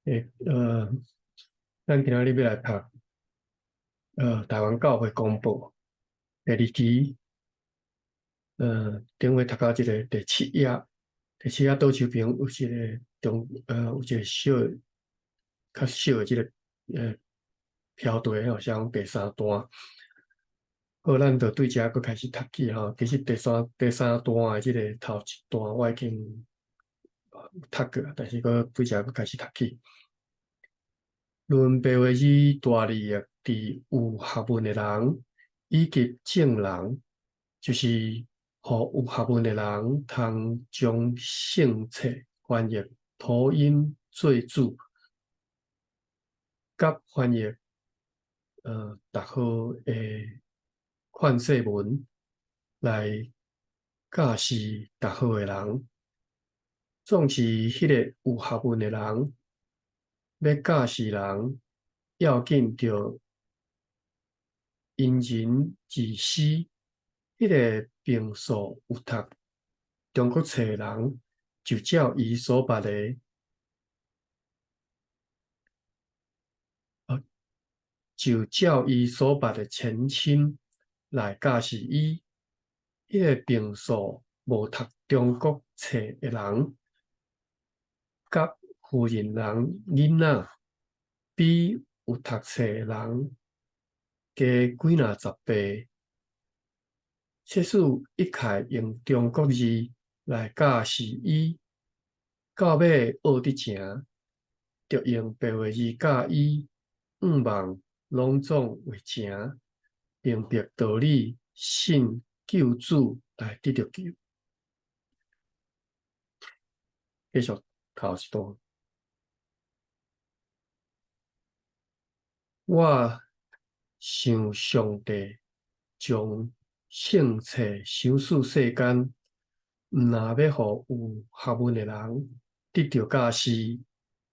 咱今仔日欲來讀台灣教會公報第二期，頂回讀到這个第七頁，第七頁倒手邊有一个中，有一个小的較小的這个標題吼，寫講第三段。好，咱就對遮閣開始讀起吼。其實第三段的這个頭一段我已經讀過，但是閣對遮閣開始讀起。論白話字大利益佇有學問的人以及眾人，就是予有學問的人通將聖冊翻譯土音做主，佮翻譯逐號的勸世文來教示逐號的人。總是彼個有學問的人，欲教示人，要緊著因人而施。彼个平素有讀中國冊的人，就照伊所捌的，就照伊所捌的前親來教示伊。彼个平素無讀中國冊的人，佮婦人人囡仔，比有讀冊的人加幾若十倍。即使一概用中國字來教示伊，到尾學得成，著用白話字教伊，向望攏總會成，明白道理，信救主來得著救。繼續頭一段。我想上帝將聖冊賞賜世間，毋若欲予有學問的人得著教示，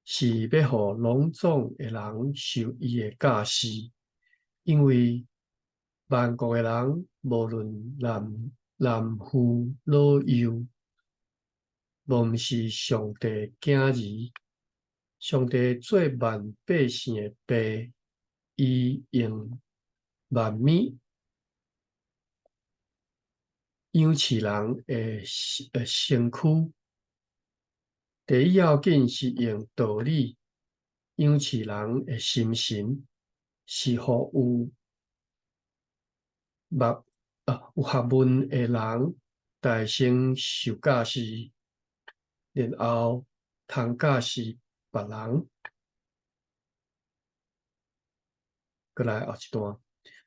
是欲予攏總的人受伊的教示。因為萬國的人，無論男婦老幼，無毋是上帝囝兒。上帝做萬百姓的爸，伊用萬物養飼人的身軀。第一要緊是用道理養飼人的心神，是予有目有學問的人代先受教示，然後通教示別人。閣來後一段，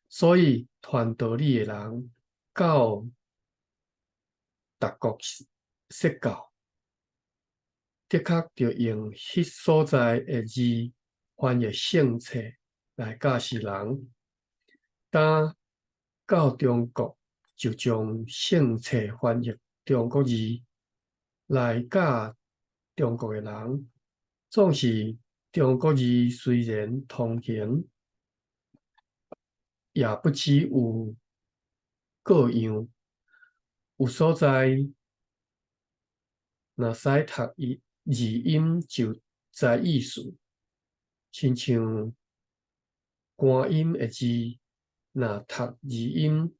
所以傳道理的人到逐國說教，的確著用彼所在的字翻譯聖冊來教示人。當到中國就將聖冊翻譯中國字來教中國的人。總是中國字雖然通行，也不知有各樣。有所在若使讀字音就知意思，親像官音的字，若讀字音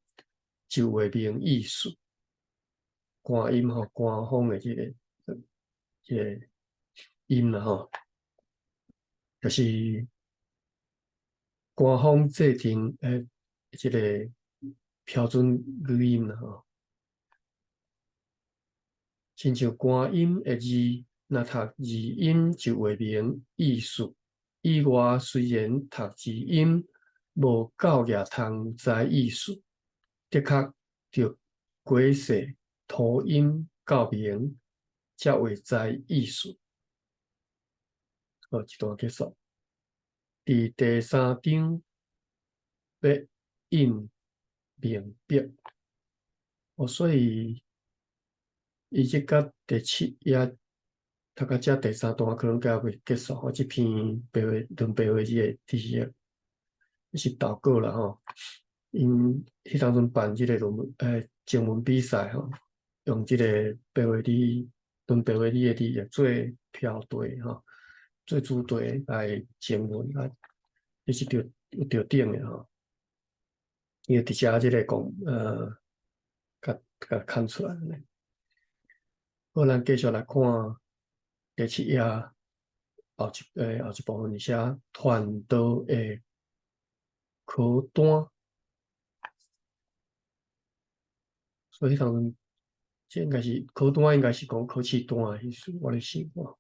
就會明意思。官音吼，官方的這個音啦吼，就是官方制定的這个標準語音啦吼。親像官音的字，若讀字音就會明意思。以外雖然讀字音無夠額通知意思，的確著解釋土音較明，才會知意思。好，這段結束。佇第三章欲印明白。哦，所以伊這甲第七頁讀到這第三段可能猶未結束。吼，這篇白話論白話字的知識是投稿啦吼。𪜶彼當陣辦這个論文徵文比賽吼，用這个白話字論白話字的字譯做標題吼。做主題來經文啊，這是著有著頂的吼。伊就佇遮這個講，共共看出來呢。好，咱繼續來看第七頁後一部分是寫傳道的考單，所以當陣這應該是考單，應該是講考試單的意思，我咧想吼。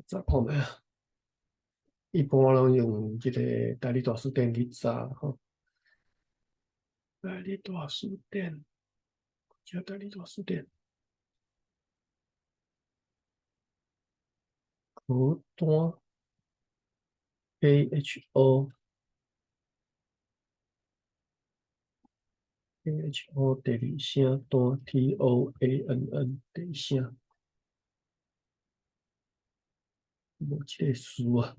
查看覓啊？一般攏用這個台語大辭典去查吼。台語大辭典，這台語大辭典，考單，KHO，KHO 第二聲單 TOANN 第一聲，無這個詞啊。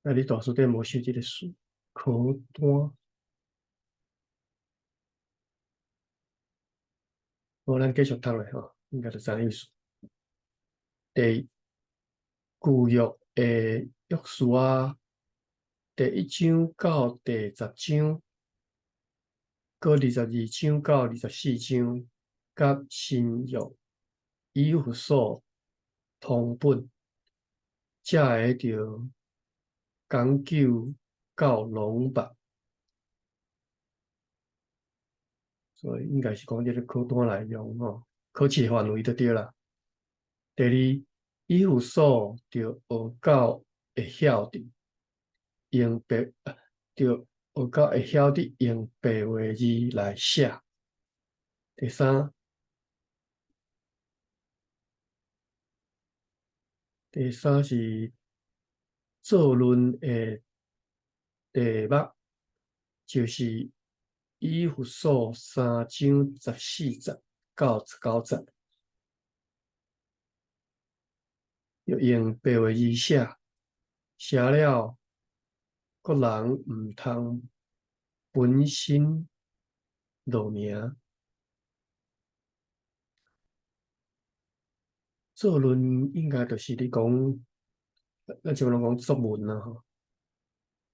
台語大辭典無寫這個詞，考單。好，咱繼續讀落吼，應該就知影意思。第一，舊約的約書亞第一章到第10章，閣22章到24章，佮新約以弗所通本，才會著講究到攏捌，所以應該是講這個考單內容吼，考試範圍就對啦。第二，以弗所著學到會曉得用白，著學到會曉得用白話字來寫。第三，第三是作論的題目，就是以弗所三章14節到19節，著用白話字寫，寫了，各人毋通本身落名。作論應該就是你講，咱這邊攏講作文啦吼。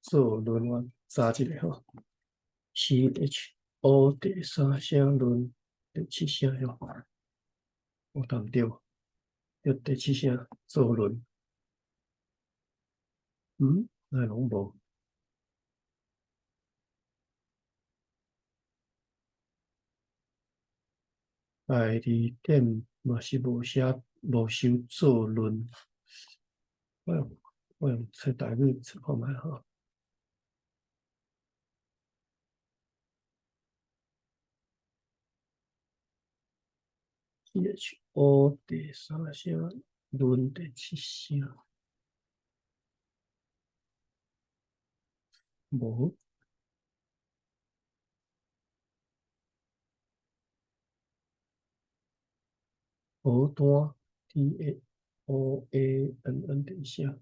作論我查一下吼，CHO 第三聲論第七聲喲，我答毋對，對第七聲作論，嗯，那攏無。台字典嘛是無寫，無收作論。我用冊台語冊看覓吼。CHO 第三聲，論第七聲，無。考單 TAOANN 第一聲，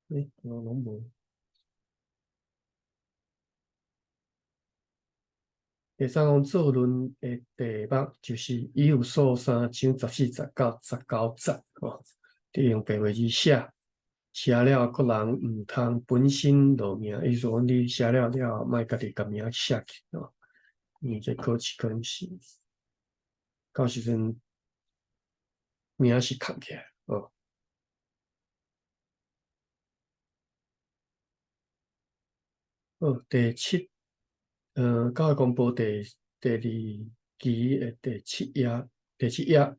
欸，我攏無。第三項作論的題目就是以弗所三章14節到19節，吼，著用白話字寫，寫了各人毋通本身落名，意思講你寫了了後，莫家己共名寫去，吼，因為這考試可能是到時陣名是空起來，哦。好，第七。教會公報第二期的第七頁，第七頁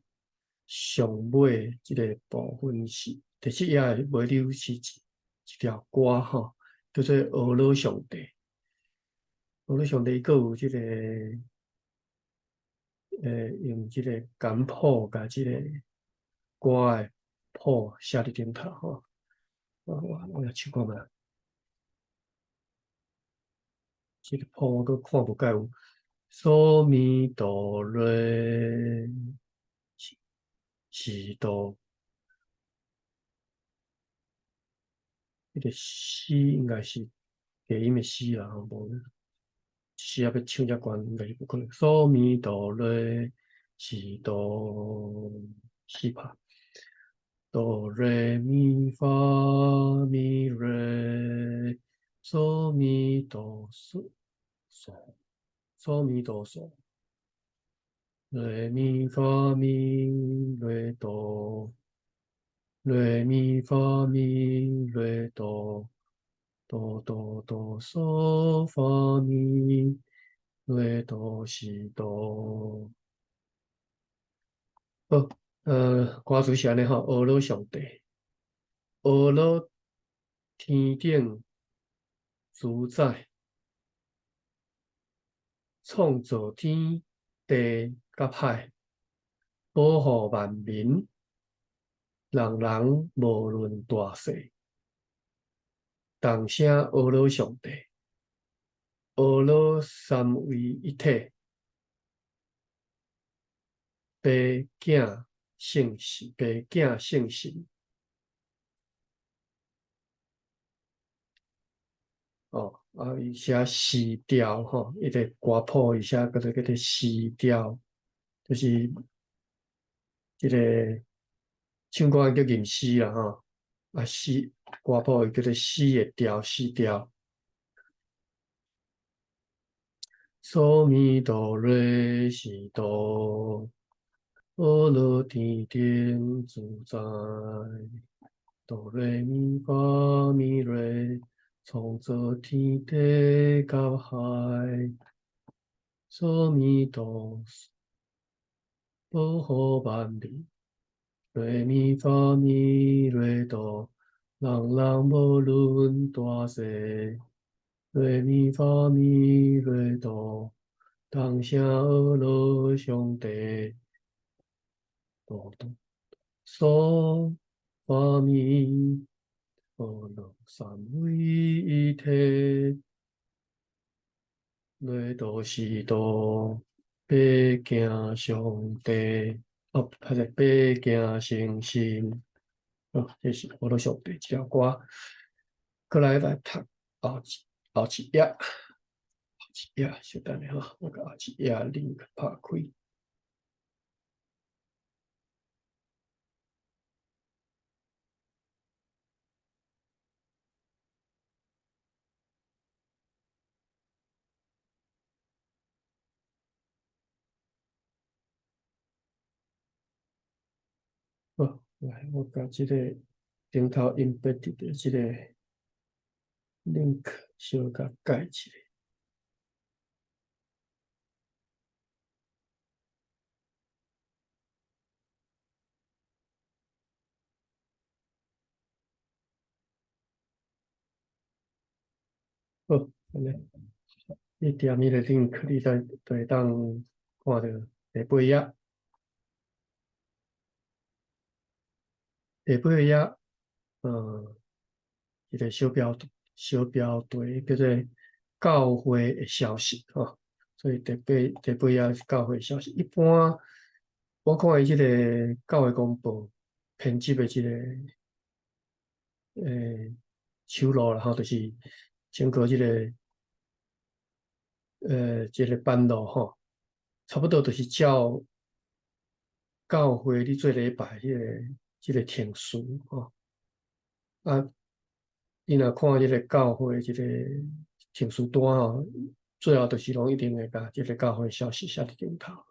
上尾這個部分是第七頁的尾溜是一條歌吼，叫做《呵咾上帝》。呵咾上帝閣有這個，用這個簡譜共這個歌的譜寫佇頂頭吼。我來試看覓。這個譜我閣看無蓋有，嗦咪哆瑞西哆，彼個西應該是低音的西啦，吼，無。時仔欲唱遮懸，應該是無可能。嗦咪哆來西哆四拍，哆來咪發咪來，嗦咪哆嗦嗦，嗦咪哆嗦，來咪發咪來哆，來咪發咪來哆。哆哆哆嗦發咪來哆西哆。好，歌詞是按呢吼，阿羅上帝，阿羅天頂主宰，創造天地佮海，保護萬民，人人無論大細。同聲阿羅上帝，阿羅三位一體，爸囝聖神，爸囝聖神。哦，啊，伊寫時調吼，伊個歌譜伊寫叫做時調，就是這個唱歌叫吟詩啦吼，啊詩歌譜伊叫做詩的調，詩調。嗦咪哆來西哆，阿羅天頂主宰，哆來咪發咪來，創造天地佮海，嗦咪哆，保護萬民，來咪發咪來哆，人人無論大細，來咪發咪來哆，同聲阿羅上帝，哆哆嗦發咪，阿羅三位一體，來哆西哆，爸囝上帝，哦，還是爸囝聖神，哦，這是阿羅上帝這條歌，閣來讀後一頁，後一頁，稍等下吼，我共後一頁 link 拍開。好，來，我共這个頂頭 embedded 的這個 link 小共改一下。好，按呢，你點彼个 link，你才就會當看著第八頁。第八頁，一個小標題叫做教會的消息吼，所以第八頁是教會的消息。一般我看伊這個教會公報編輯的這個手路啦吼，就是經過這個版路吼，差不多就是照教會咧做禮拜這個程序吼。啊，你若看這個教會這個程序單吼，最後就是攏一定會共這個教會消息寫佇頂頭。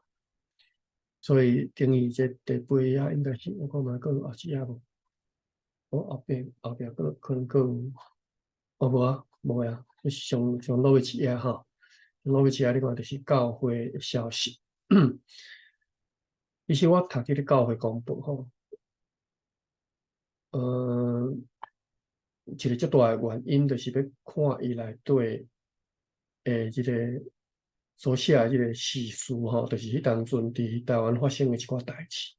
所以等於這第八頁應該是我看覓閣有後一頁無？哦，後壁閣可能閣有，哦無啊，無啊，這是上落尾一頁吼，落尾一頁你看就是教會的消息。其實我讀這個教會公報吼，一個足大的原因就是欲看伊內底的這個所寫的這個時事吼，就是彼當陣佇台灣發生的一寡代誌。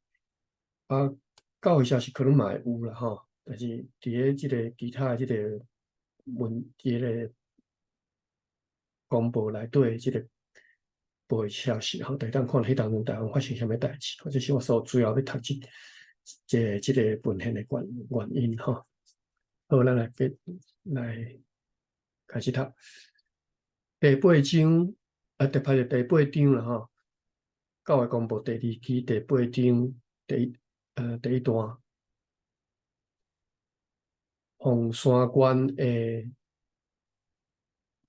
啊，教會消息可能嘛會有啦吼，但是佇咧這個其他的這個文，佇咧公報內底這個報的消息吼，就會當看彼當陣台灣發生啥物代誌，這是我所主要欲讀這個文獻的原因吼。好，咱來開始讀第八章。啊，特別是第八章啦吼，教會公報第二期第八章第一段，鳳山縣的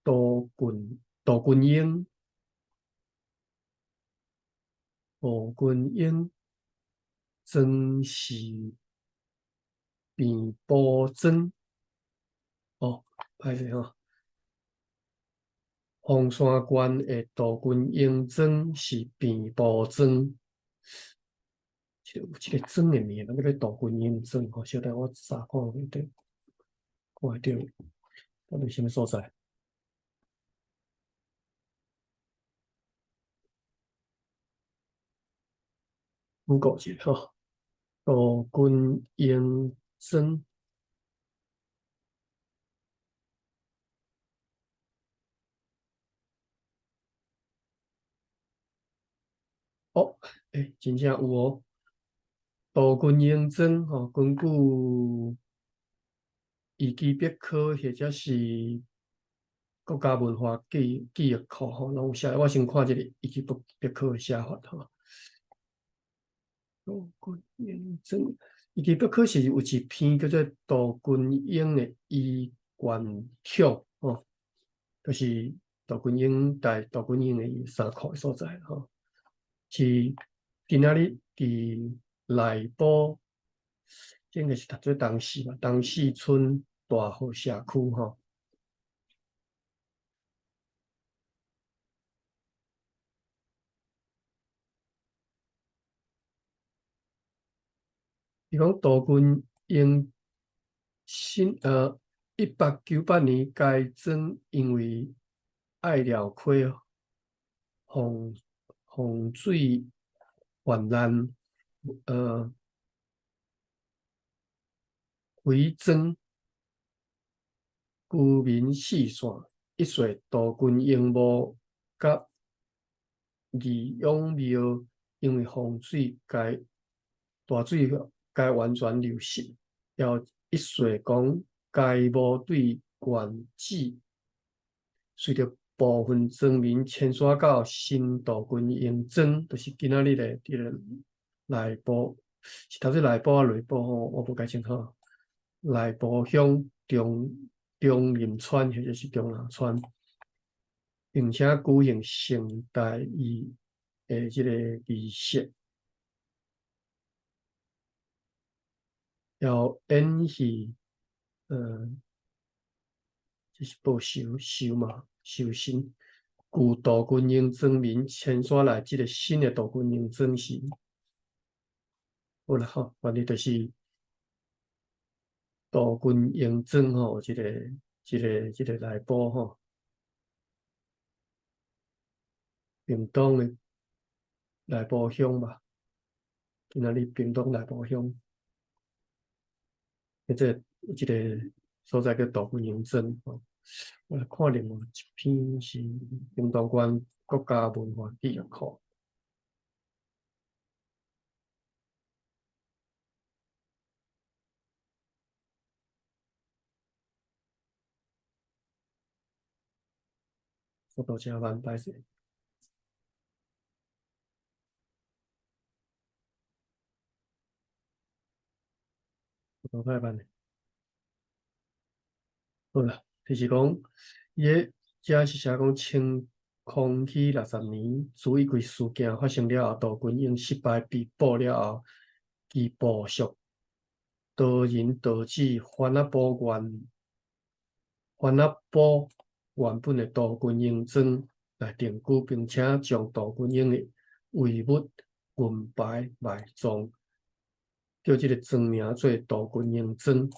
杜君英，杜君英莊是平埔莊，哦，歹勢吼。鳳山縣的杜君英莊是平埔莊，這個有這個莊的名，那個杜君英莊吼，小等我查看會著，看會著，到底啥物所在？阮講一下吼，杜君英莊。哦，欸，真正有哦！杜君英莊吼，根據維基百科或者是國家文化記憶庫吼，攏有寫。我先看這個維基百科的寫法吼。杜君英莊，維基百科是有一篇叫做杜君英的衣冠冢吼，就是杜君英帶杜君英的衫褲的所在吼。是今仔日佇內埔，這應該是讀做東勢吧，東勢村大河社區吼。伊講杜君英新1898年該莊因為隘寮溪洪水泛濫，毀莊，居民四散，一歲杜君英墓佮義勇廟因為洪水該大水該完全流失，後一歲講該墓對原址隨著部分莊民遷徙到新杜君英莊，就是今仔日的佇個內埔，是頭先內埔啊內埔吼，我無解清楚。內埔鄉中林村或者是中南村，並且舉行盛大儀的這個儀式，要演戲，這是報仇仇嘛？修身，舊杜君英莊民遷徙來這個新的杜君英莊是，好啦吼，反正就是杜君英莊吼，這個內埔吼，屏東的內埔鄉吧，今仔日屏東內埔鄉，這個所在叫杜君英莊吼。我來看另外一篇是屏東縣國家文化記憶庫。速度真慢，歹勢。速度太慢了。好啦，就是講，伊個這是寫講清康熙60年朱一貴事件發生了後，杜君英失敗被捕了後，其部屬多人導致番仔埔原本的杜君英莊來定居，並且將杜君英的遺物銀牌埋葬，叫這個莊名做杜君英莊。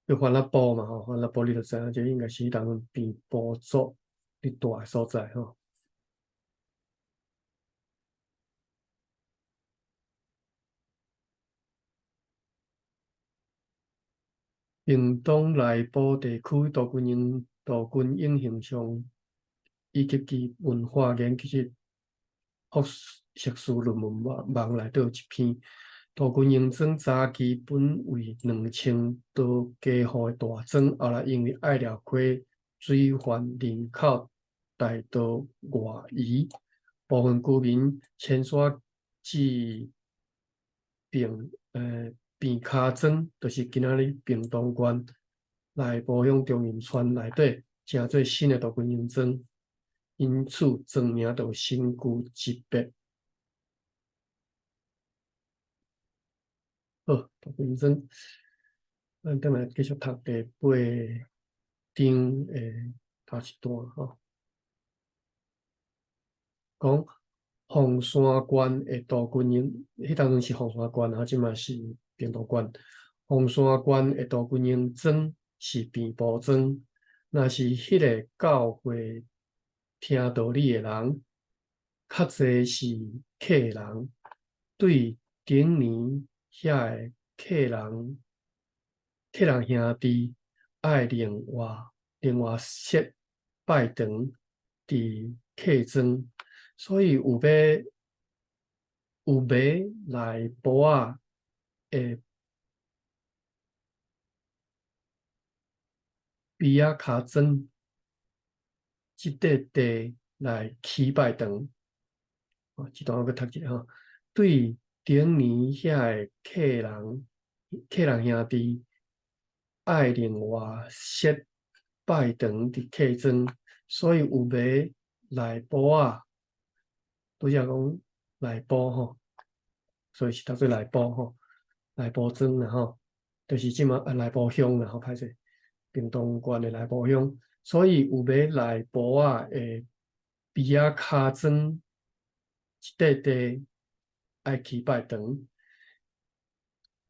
叫番仔埔嘛吼，番仔埔你就知影，這應該是當陣平埔族佇住的所在吼。屏東內埔地區杜君英形象以及其文化研究室博碩士論文網內底有一篇，杜君英庄早期本为2000多家户的大庄，后来因为隘寮溪水患，人口大多外移，部分居民迁徙至平跤庄，就是今仔日屏东县内埔乡中营村内底，成做新的杜君英庄，因此庄名就有新旧之别。好，杜君英庄，咱转来继续读第八章的头一段吼，讲凤山县的杜君英，彼当阵是凤山县，啊，这马是屏东县。凤山县的杜君英庄是平埔庄，若是彼个教会听道理的人，较济是客人，对顶年遐个客人兄弟爱另外设拜堂伫客庄，所以有欲内埔仔的埤仔跤庄這塊地來起拜堂。哦，這段我閣讀一下吼。對頂年遐个客人兄弟愛另外設拜堂佇客莊，所以有欲內埔仔，拄才講內埔吼，所以是讀做內埔吼，內埔莊啦吼，就是這馬啊內埔鄉啦吼，歹勢，屏東縣的內埔鄉，所以有欲內埔仔的埤仔跤莊這塊地愛起拜堂，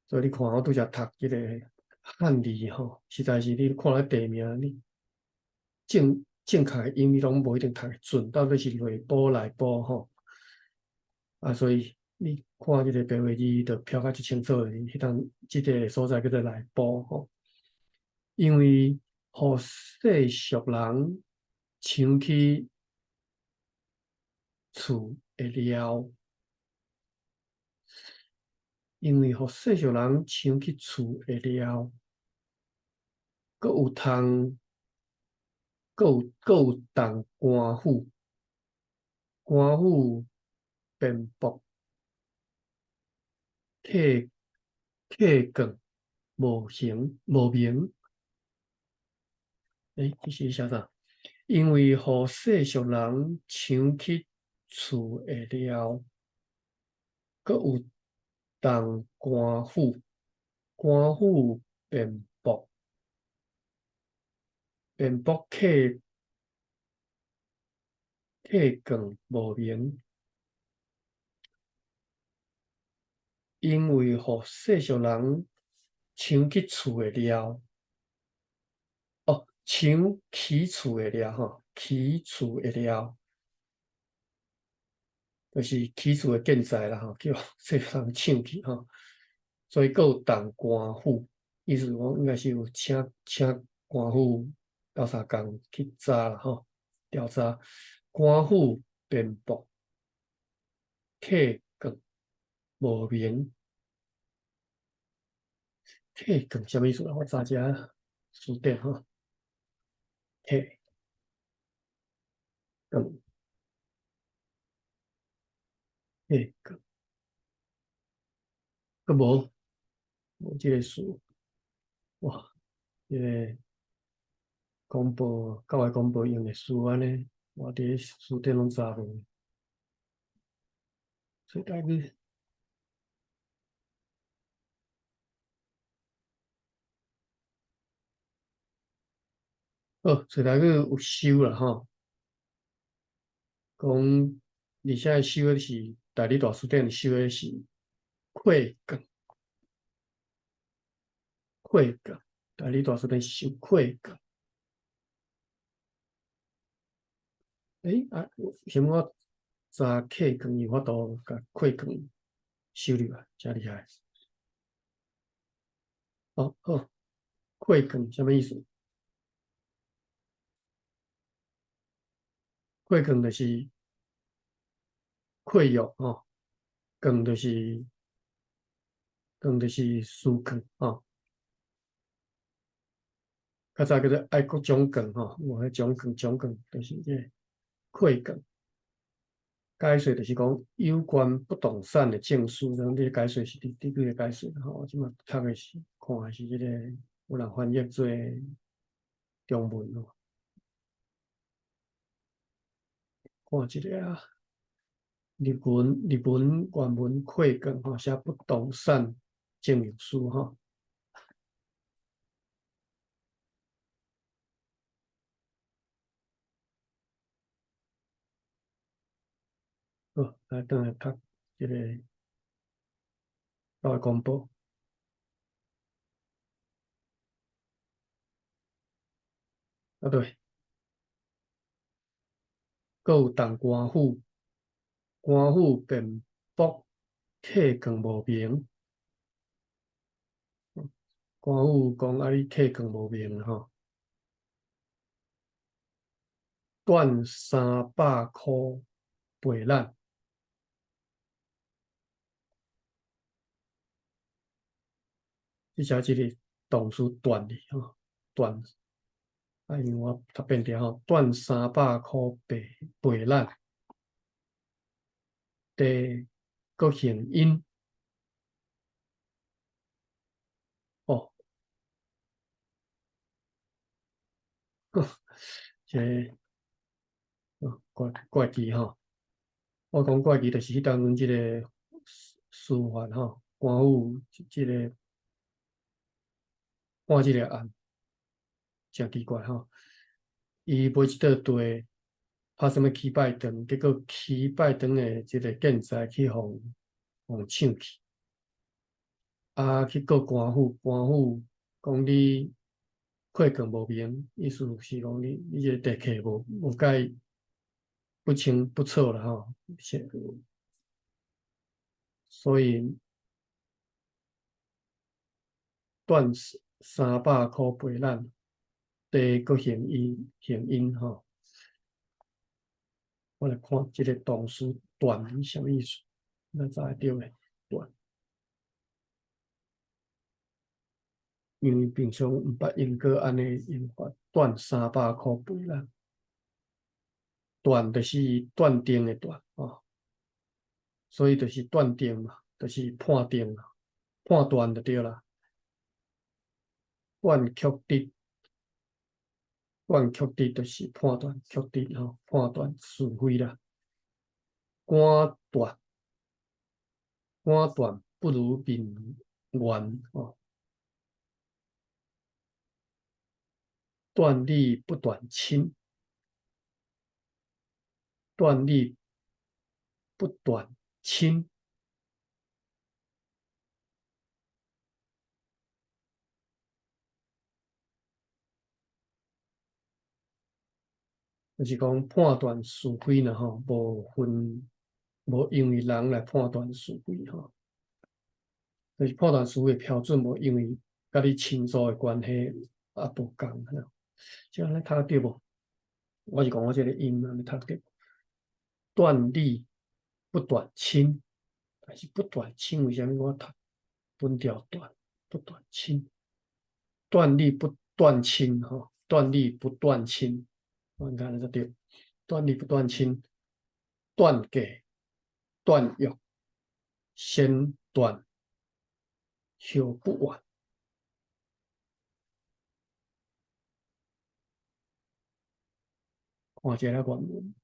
所以你看我拄才讀這個漢字吼，實在是你看咧地名，你正確的音你攏無一定讀會準，到底是內埔內埔吼？啊，所以你看這個白話字就標較足清楚的，彼當這個所在叫做內埔吼，因為予世俗人搶去厝的料，因為予世俗人搶去厝的料，閣有通，閣有動官府，官府辯駁客觀無形無明。欸，這是寫啥？因為予世俗人搶去厝的料，閣有動官府，官府辯駁客觀無明，因為予世俗人搶去厝的料，哦，搶去厝的料吼，去厝的料，就是起厝的建材啦吼，叫世俗人搶去吼，所以閣有動官府，意思講應該是有請官府鬥相共去查啦吼，調查官府辯駁客觀無明，客觀啥物意思啊？我查一下詞典吼，客觀，客觀，閣無這個詞，哇，這個廣播教會廣播用的詞按呢，我佇咧詞典攏查無，所以大概。好，找來去有收啦吼，講而且收的是大理大辭典收的是契卷，契卷，大理大辭典是收契卷。欸啊，為什麼我查契卷有法度共契卷收入來，誠厲害。哦，好，契卷啥物意思？契卷就是契約吼，卷就是權就是書券吼。較早叫做愛國獎券吼，有彼獎券獎券就是這个契券。解說就是講有關不動產的證書，咱這個解說是佇佇幾个解說吼？我這馬讀的是看的是這個有人翻譯做中文咯。看一下啊，日文日文原文契券吼，寫不動產證明書吼。好，來轉來讀這个教會公報。啊對，閣有陳官府，官府辯駁契券無明。官府講啊，你契券無明吼，斷300箍賠咱。這寫這個動詞斷去吼，斷。啊，因為我讀變調吼，斷300箍賠賠咱。地閣行陰。哦，這個怪怪奇吼，我講怪奇就是彼當陣這个司法吼，官府這个判這个案，誠奇怪吼。伊買這塊地，拍啥物起拜堂，結果起拜堂的這个建材去予予搶去，啊去告官府，官府講你契券無明，意思是講你你這個地契無無蓋不清不楚啦吼，所以斷300箍賠咱，地閣行陰行陰吼。我來看這個動詞斷是啥物意思，咱知會著袂？斷，因為平常毋捌用過按呢用法，斷三百箍賠咱。斷就是斷定的斷吼，所以就是斷定嘛，就是判定嘛，判斷就對啦。斷曲直，斷曲直就是判斷曲直吼，判斷是非啦。肝斷，肝斷不如面圓吼。斷理不斷親，斷理不斷親。就是講判斷是非啦吼，無分無因為人來判斷是非吼，就是判斷是非的標準無因為佮你親屬的關係也無仝吼。這按呢讀著無？我是講我這个音按呢讀著。斷理不斷親，但是不斷親為啥物我讀分條斷不斷親？斷理不斷親吼，斷理不斷親。我看這對，斷理不斷親，斷價斷約，先斷後不晚。看一下原文，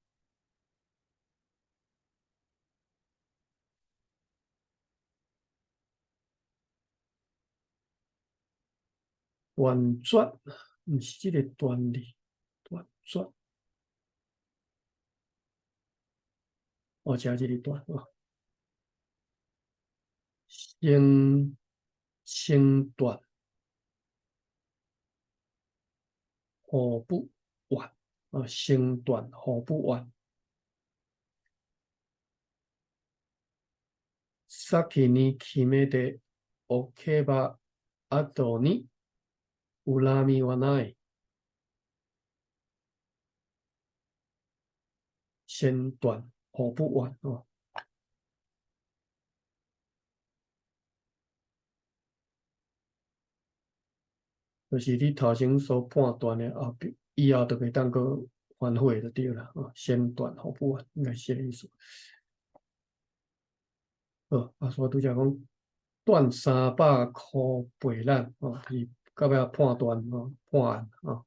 斷絕，毋是這个斷理。斷絕，哦，這這個斷哦，先先斷，後不晚啊，先斷後不晚。先に決めておけば後に恨みはない。先斷後不晚哦。就是你頭先所判斷的後壁以後就袂當閣反悔就對啦，哦，先斷後不晚，應該是這個意思。好，啊，所以拄才講斷300箍賠咱，哦，就是到尾判斷，哦，判案，哦，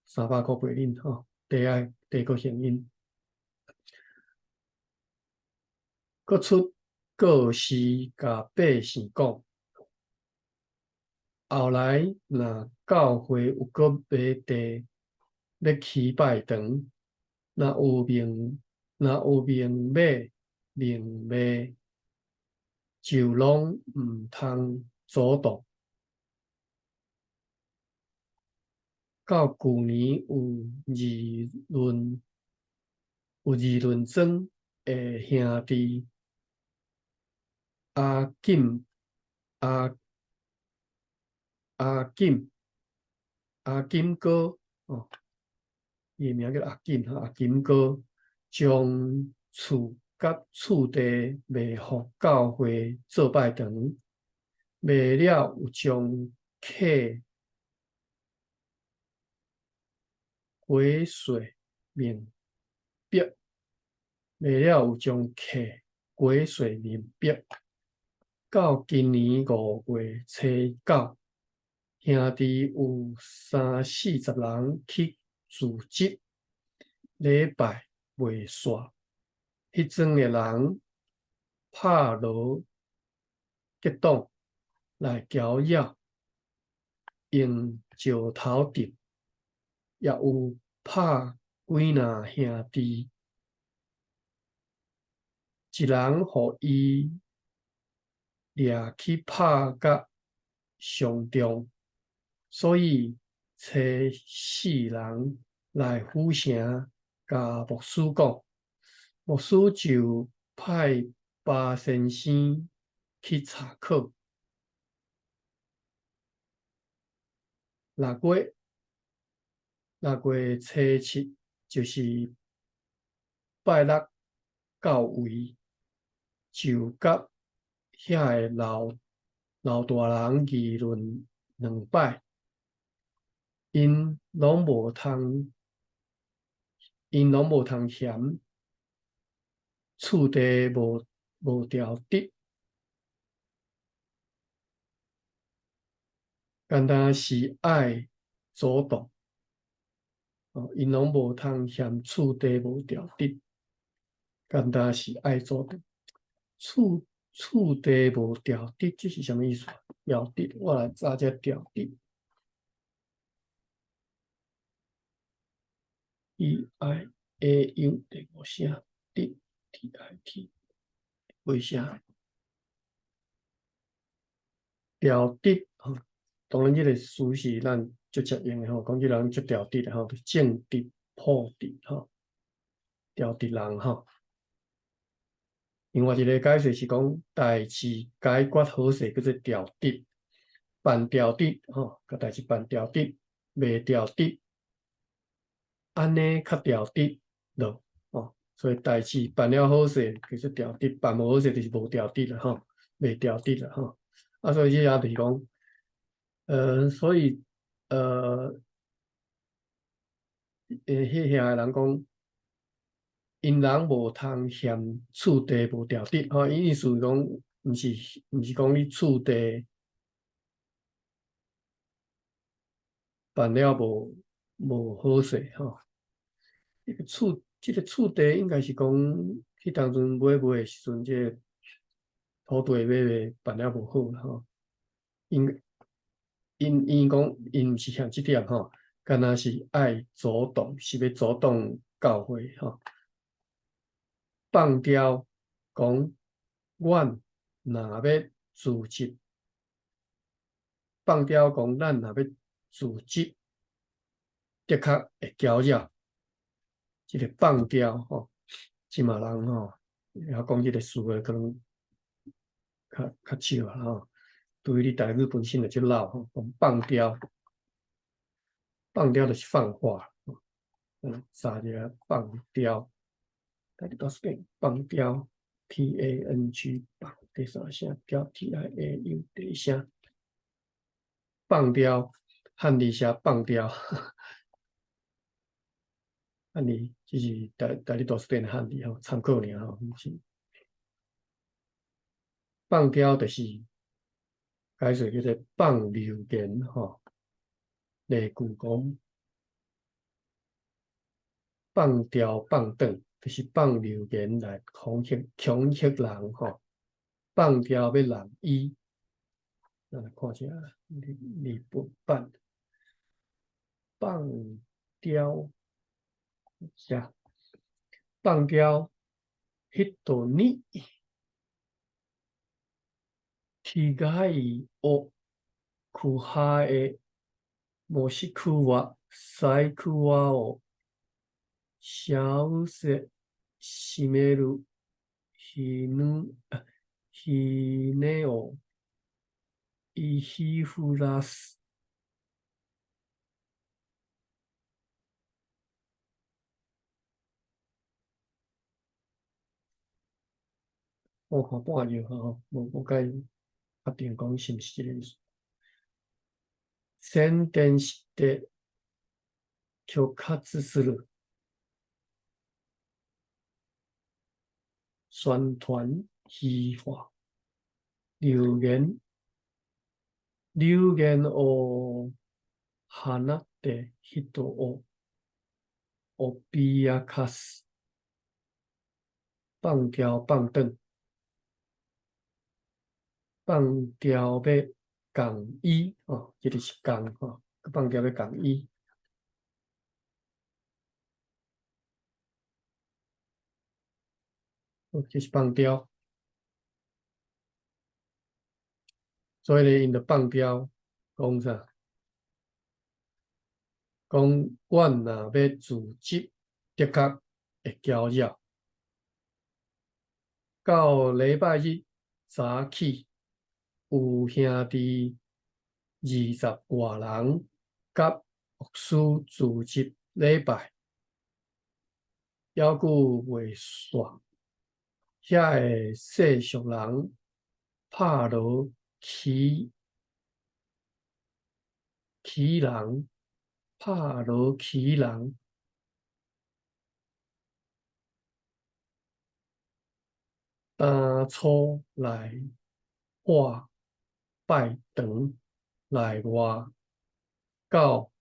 三百箍賠恁，吼，地愛地閣還𪜶，閣出告示共百姓講。後來若教會有閣買地欲起拜堂，若有明碼明賣，就攏毋通阻擋。到舊年有議論莊的兄弟阿金阿。阿金，阿金哥，哦，伊的名叫阿金，阿金哥將厝佮厝地賣予教會做拜堂，賣了有將客鬼稅明白，賣了有將客鬼稅明白。到今年5月初9，兄弟有三四十人去組織禮拜未煞，彼陣的人拍鑼結黨來攪擾，用石頭擲，也有拍幾若兄弟，一人予伊掠去拍甲傷重。所以揣四人來府城共牧師講，牧師就派巴先生去查考。6月初7，就是拜六到位，就佮遐个老老大人議論兩擺。𪜶攏無通嫌厝地無調直，敢若是愛阻擋。哦，𪜶攏無通嫌厝地無調直，敢若是愛阻擋。厝地無調直，這是啥物意思？調直，我來查這調直。E I A U 第五聲，D T I T 尾聲，調直吼，當然這個詞是咱足常用的吼，講這人足調直的吼，正直、樸直吼，調直人吼。另外一個解釋是講，代誌解決好勢叫做調直，辦調直吼，共代誌辦調直，袂調直。按呢較調直囉，哦，所以代誌辦了好勢，叫做調直；辦無好勢，就是無調直啦，吼，袂調直啦，吼。啊，所以這也就是講，所以，彼遐的人講，𪜶人無通嫌厝地無調直，吼，伊意思講，毋是講你厝地辦了無好勢，吼。這個厝地應該是講，彼當陣買賣的時陣，這個土地買賣辦了無好啦，吼。𪜶講，𪜶毋是嫌這點吼，敢若是愛阻擋，是欲阻擋教會吼。放掉講，阮若欲辭職，放掉講，咱若欲辭職，的確會攪擾。這個放掉吼，這馬人吼，會曉講這個詞的可能較少啊吼。對於你台語本身就足老吼，講放掉，放掉就是放話，查一下放掉，來你告訴你放掉，P A N G 放第三聲，掉 T I A U 第一聲，放掉。漢字寫放刁，漢字這是台語大辭典的漢字吼，參考爾吼，毋是。放刁就是解說叫做放流言吼，例句講放刁放轉，就是放流言來恐嚇恐嚇人吼，放刁欲人醫。咱來看一下日本版放刁，啥？放刁，人に危害を加え、もしくは細工を知せしめるひぬひねを言いふらす。我看半頁吼，無無解確定講是毋是這個意思。宣伝して恐喝する。宣傳虛話，流言，流言を放って人を脅かす。放刁放轉，放刁欲共醫哦，這個是共吼，放刁欲共醫。這是放刁，所以咧，𪜶就放刁，講啥？講阮若欲辭職，的確會攪擾。到禮拜日早起，有兄弟20外人佮牧師辭職禮拜，猶閣袂煞。遐个世俗人拍鑼起起人，拍鑼起人，當初來破拜堂內外，到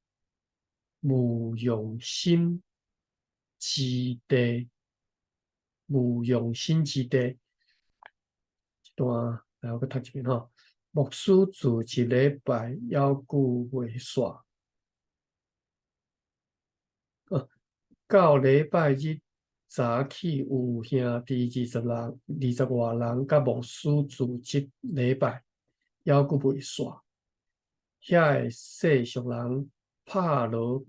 無用心之地。無用心之地，這段來我閣讀一遍吼。牧師辭職禮拜，猶閣袂煞。到禮拜日早起，有兄弟20外人，佮牧師辭職禮拜，猶閣袂煞。遐个世俗人拍鑼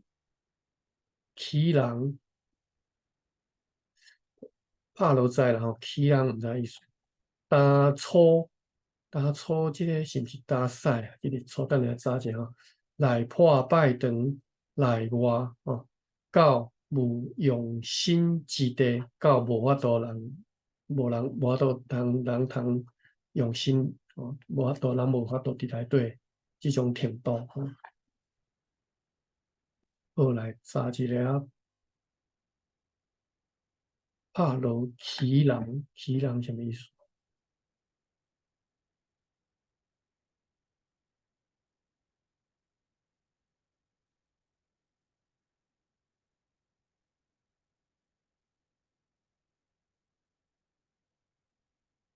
起人。拍鑼知啦吼，起人毋知意思。當初，當初這個是毋是打屎啊？這個初等下查者吼，來破拜堂內外吼，到無用心之地，到無法度人，無人無法度通人通用心吼，無法度人無法度佇內底這種程度吼。好，來查一下。拍鑼起人，起人啥物意思？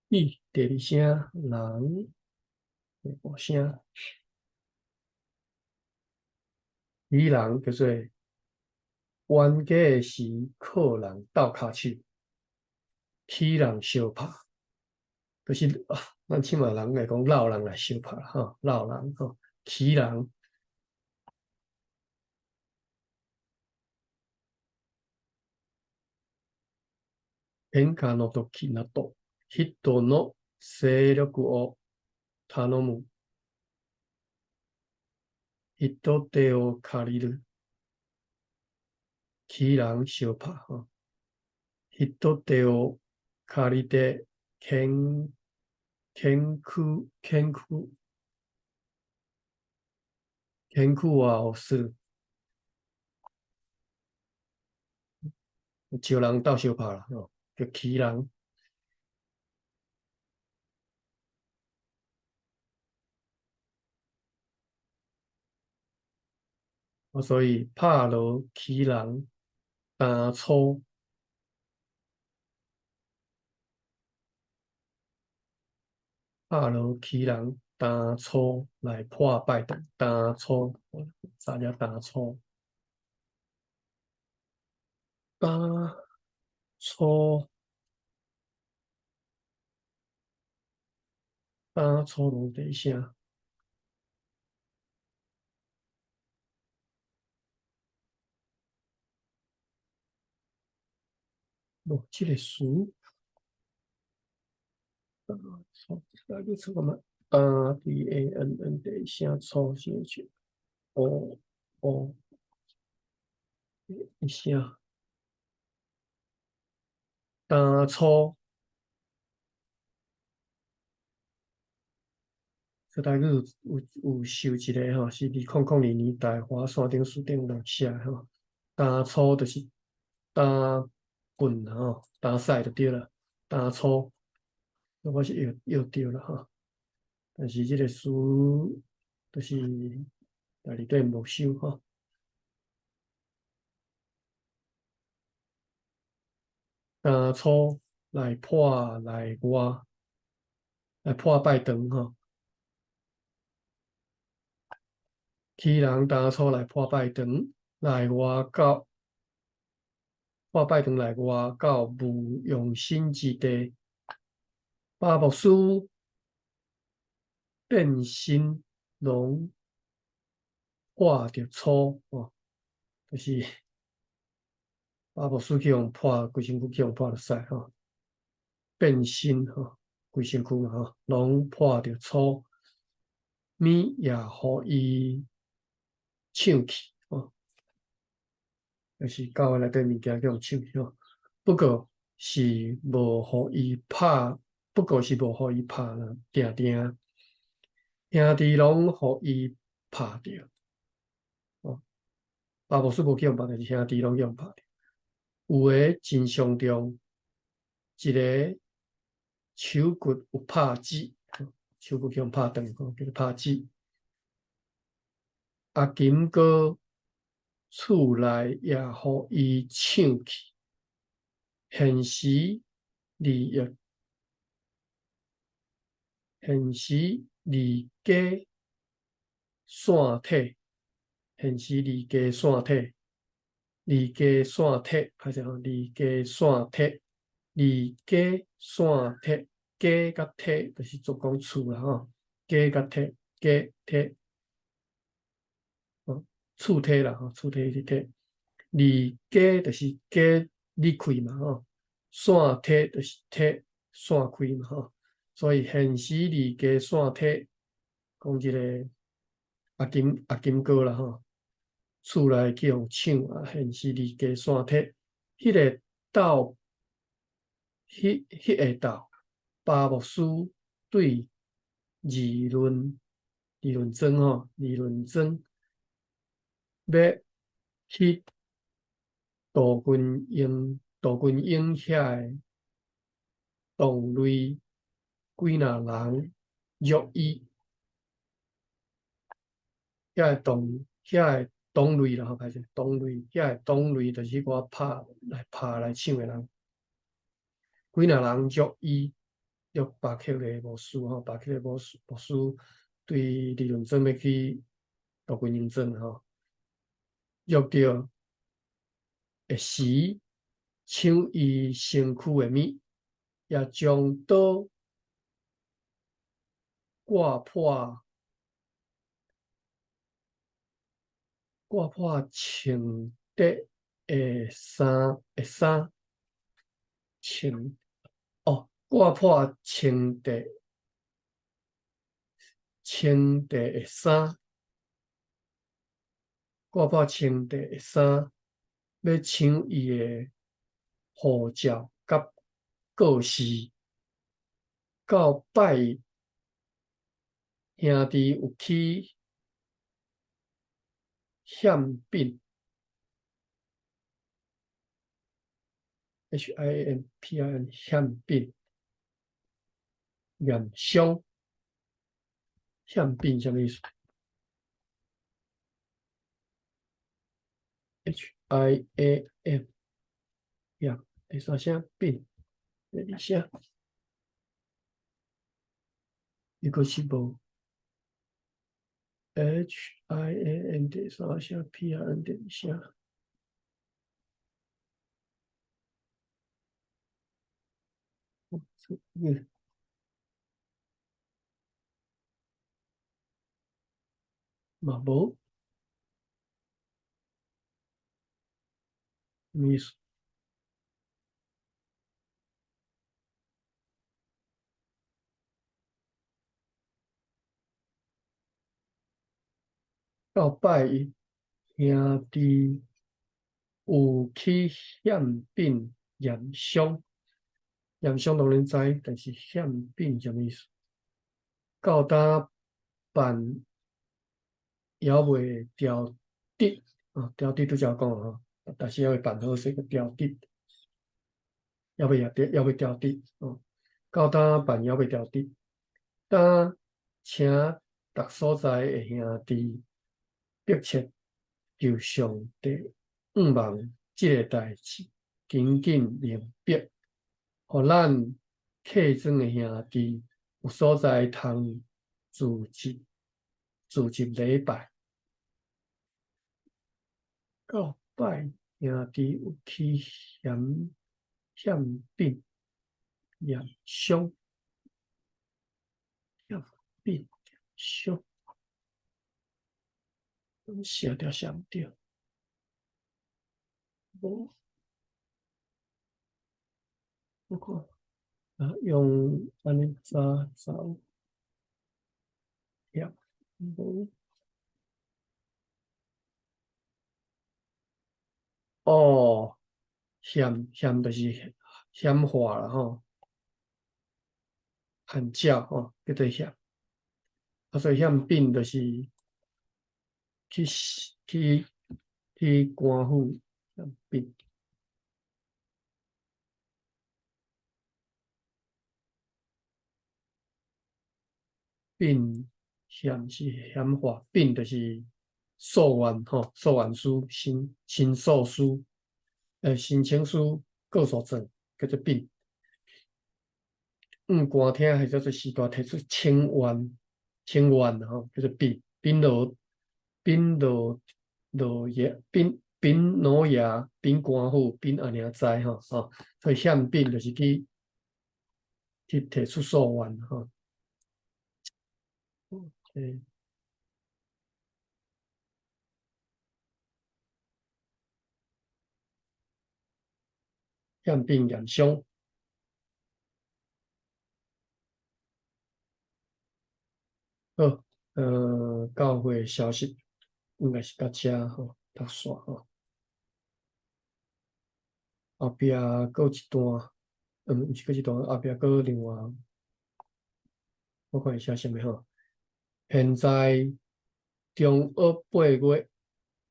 咦，第二聲人，第五聲，起人叫做冤家時靠人鬥跤手。起人相拍，就是啊，咱這馬人來講，鬧人來相拍吼，鬧人吼，起人。喧嘩の時など、人の勢力を頼む。人手を借りる。起人相拍吼，人手を借りて、健康、健康、天苦啊，是招人鬥相拍啦，吼，叫欺人。所以拍落欺人，當初拍落欺人，當初來破敗的，當初啥叫當初？當初當初攏佇啥？無這个詞，當初來去測看覓？當 D A N N 第一聲初寫去，O O 一聲，當初，這台語有受一个吼，是2002年大華山頂書店內寫的吼。當初就是當棍吼，打屎就對啦，當初我是用用對啦吼，但是這个詞就是大字典無收吼。當初來破內外，來破拜堂吼，欺人當初來破拜堂，內外到。破拜堂內外到無用心之地，巴牧師變身攏破著粗哦，就是巴牧師去予破，規身軀去予破著屎吼，變身吼，規身軀吼，攏破著粗，物也予伊搶去吼。就是教會內底物件去予搶去吼，不過是無予伊拍，不過是無予伊拍啦，定定兄弟攏予伊拍著，哦，巴牧師無去予拍，但是兄弟攏去予拍著。有的真傷重，一个手骨有拍折，手骨去予拍斷，叫做拍折。阿金哥。厝內也予伊搶去，現時利益，現時離家散體，現時離家散體，離家散體，歹勢吼，離家散體，離家散體，家佮體就是做講厝啦吼，家佮體，家體。厝體啦，吼，厝體是體，離家就是家離開嘛，吼，散體就是體散開嘛，吼，所以現時離家散體，講這个阿金哥啦，吼，厝內去予搶啊，現時離家散體，彼个鬥，彼个鬥，巴牧師對二論莊吼，二論莊。欲去杜君英、杜君英遐个同類幾若人約伊，遐个同類啦吼，歹勢，同類遐个同類就是彼寡拍來搶的人，幾若人約伊，約巴克的牧師吼，巴克的牧師對二論莊欲去杜君英莊吼。約著的時，搶伊身軀的物，也將刀割破，割破穿底的衫穿哦，割破穿底的衫。割破穿底的衫，欲搶伊的護照佮告示，到拜兄弟有去献品，HIAMPIN 献品，验伤，献品啥物意思？HIAM，验第三聲品，第二聲，伊閣是無。HIAM 第三聲，PIN 第二聲。嘛無，啥物意思？到拜一，兄弟有去献品验伤，验伤當然知，但是献品啥物意思？到今辦猶未調得啊，調得拄才講啊，但是猶未辦好勢個調得，猶未也猶未調得哦。到今辦猶未調得，今請逐所在的兄弟迫切求上帝向望這个代誌，緊緊明白，予咱客莊的兄弟有所在通聚集，聚集禮拜。到拜兄弟有去獻獻品驗傷，獻品驗傷。寫著寫毋著，無，我看，啊，用按呢查查有，驗無，哦，獻獻就是顯化啦吼，獻鳥吼，叫做獻，啊，所以獻品就是。去去去官府獻品，品獻是顯化，品就是訴願吼，訴願書、申申訴書、申請書、告訴狀，叫做稟。官廳彼叫做時代提出請願，請願吼，叫做稟，稟落。稟落落爺，稟稟老爺，稟官府，稟阿娘知吼吼，所以獻稟就是去去提出訴願吼。OK，獻稟驗傷。好，教會消息。應該是到遮吼，讀煞吼。後壁閣有一段，毋是閣一段，後壁閣另外，我看伊寫啥物吼。現在中學8月，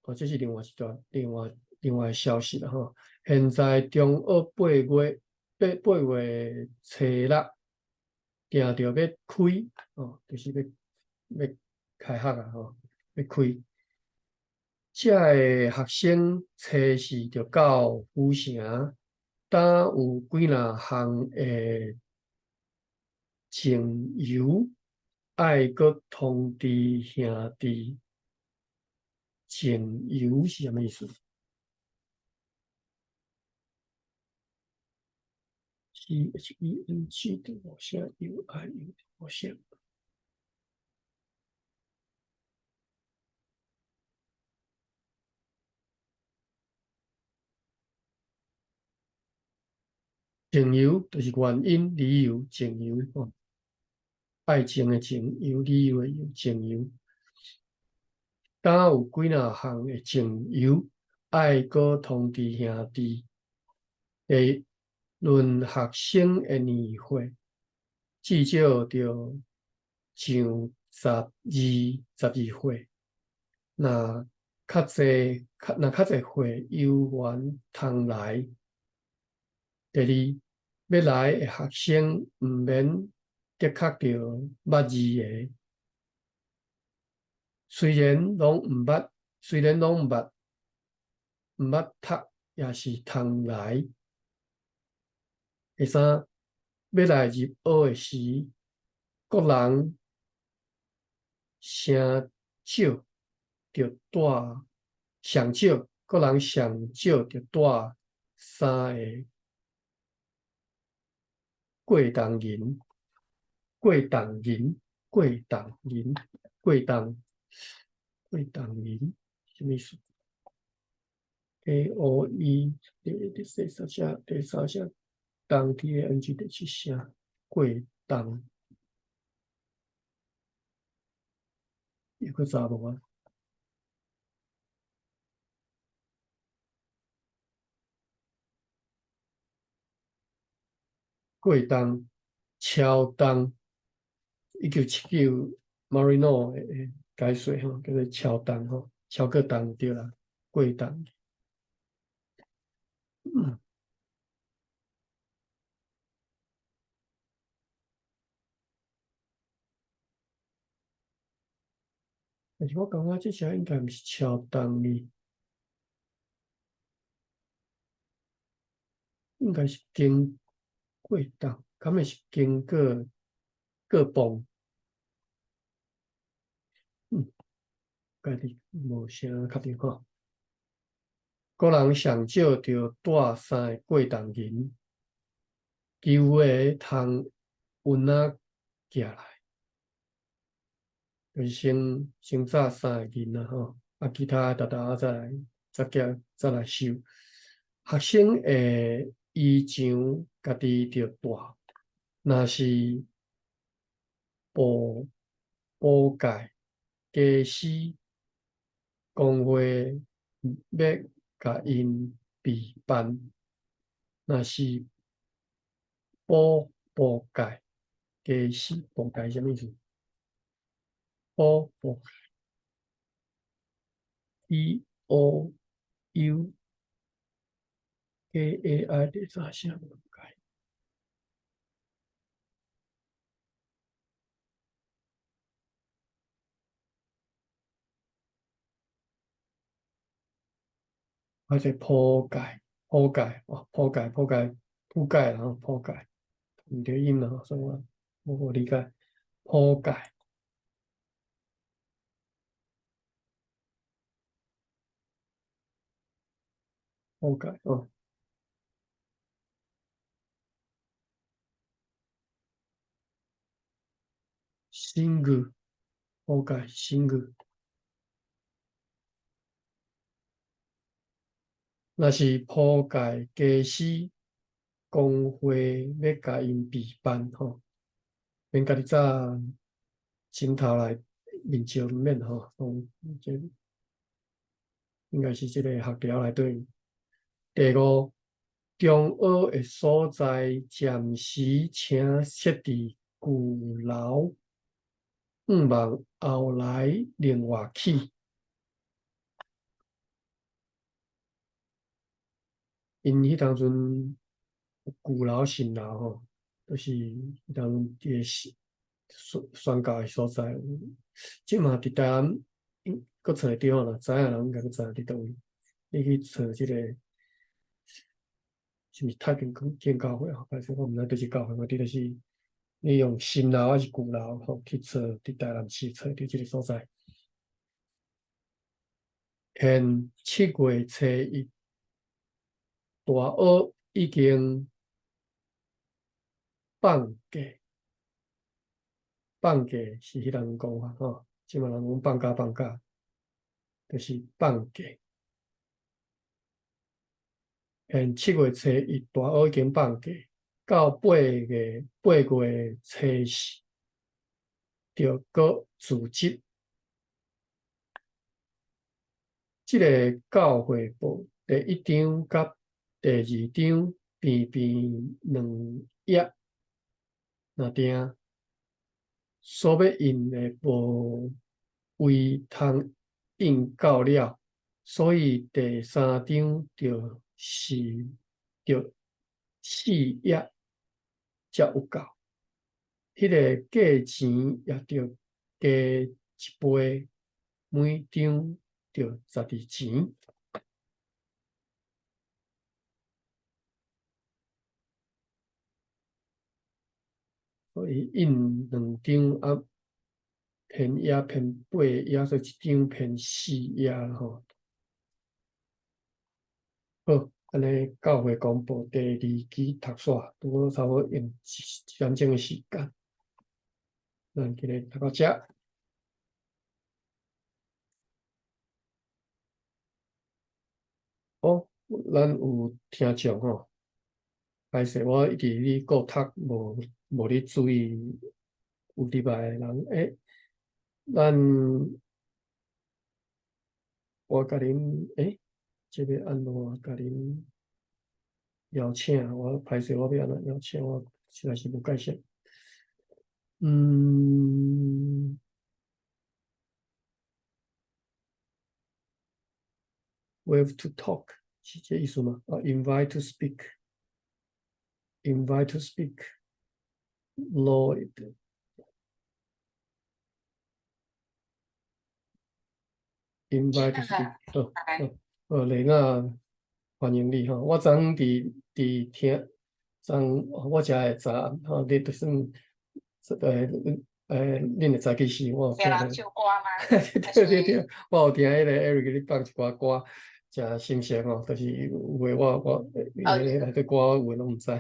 哦，這是另外一段，另外另外消息啦吼。現在中學八月八八月初六，定著要開，哦，就是欲欲開學啊吼，欲開。遮个學生初四就到府城，敢有幾若項的情由，愛閣通知兄弟。情由是啥物意思？CHENG 第五聲，UIU 第五聲。情由就是原因、理由、情由吼，愛情的情，由理由的由，情由。敢有幾若項的情由，愛閣通知兄弟。第論學生的年歲，至少著上12、12歲。若較濟較若較濟會有緣通來。第二，欲來的學生毋免的確著捌字的，雖然攏毋捌，雖然攏毋捌，毋捌讀，也是通來。第三，欲來入學的時，各人聲少著帶上少，各人上少著帶三个過動銀，過動銀，過動銀，過動，過動銀，啥物意思？A O E 第四聲，第三聲，動 T A N G 第七聲，過動，又閣查無啊？過動，超重，1979 Marino 的解說吼，叫做超重吼，超過重對啦，過重。但是我感覺這聲應該毋是超重哩，應該是經過重，敢會是經過過磅？家己無啥確定吼。各人上少著帶三個過重銀，其餘的通勻仔寄來，就是先先紮三個銀啦吼，啊，其他沓沓仔再來再寄再來收。學生的衣裳家己著帶，若是補補蓋家私公會欲共𪜶備辦，若是補補蓋家私補蓋啥物意思？補補 P O U K A I 第三聲蓋，或者鋪蓋鋪蓋哦，鋪蓋鋪蓋鋪蓋然後鋪蓋，毋對音啦，所以我無理解鋪蓋。鋪蓋哦，新具鋪蓋新具，若是鋪蓋家私公會欲共𪜶備辦吼，免家己紮枕頭來面石毋免吼，講這應該是這个學條內底。第五，中學的所在暫時請設佇舊樓，向望後來另外起。𪜶彼當陣舊樓新樓吼，都是彼當陣佇個宣宣教的所在。這馬佇台南，閣找會著啦，知影人應該閣知影佇佗位。你去找這个，是毋是太平天教會啊？還是我毋知佗一教會，我佇就是你用新樓還是舊樓吼去找，佇台南市找著這个所在。現7月初1，大學已經放假，放假是彼人講法吼，這馬人講放假放假，就是放假。現7月初1，大學已經放假，到8月8月初4，就閣辭職。這个教會報第一章佮第二章邊邊兩頁，若定所欲印的無位通印到了，所以第三張就是著四頁才有夠，彼個價錢也著加一倍，每張著12錢。所以印兩張啊，便頁便八頁，所以一張便四頁吼。好，按呢教會公報第二期讀煞，拄好差不多用一點鐘的時間。咱今日讀到遮。好，咱有聽眾吼，歹勢，我一直咧顧讀，無咧注意有入來的人。咱我共恁，這欲按怎共恁邀請？我歹勢，我欲按怎邀請？我實在是無解釋。Wave to talk 是這意思嗎？啊，invite to speak，invite to speak，Lloyd，invite to speak，好，好，雷娜，歡迎你吼。我昨昏佇聽，昨我才會知吼，你就算，恁會知其實我有聽。唱歌嗎？對對對，我有聽彼個 Eric 咧放一寡歌，誠新鮮吼，就是有的我內底歌有的攏毋知，